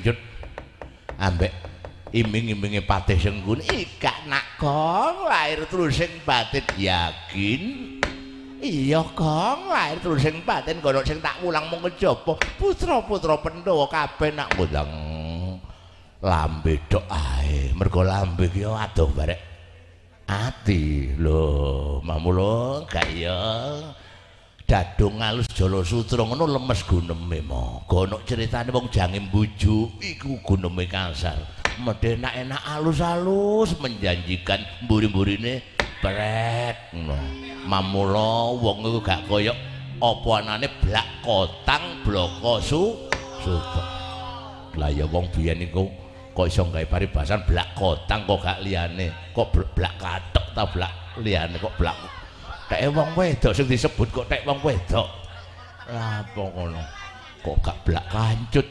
Kepencut ambek iming-iminge Patih Sengkuni. Ikak nak Gong lahir terus sing batin yakin. Iya Gong lahir terus sing batin kono sing tak wulang mung kejaba putra-putra Pandhawa kabeh nak ngundang lambe dok ae mergo lambe ki adoh barek ati lho mamula gak iya dadung alus jala sutra ngono lemes guneme mo gono ceritane wong jange mbujuk iku guneme kasar medhe enak-enak alus-alus menjanjikan mburi-mburine brek ngono mamula wong iku gak kaya apa anane blak kotang bloko sutra lah ya wong biyen iku kok iso gawe paribasan blak kotang kok gak liyane kok blak kathok ta blak liyane kok blak tek wong wedok sing disebut kok tek wong wedok. Lah apa ngono? Kok gak blak kancut.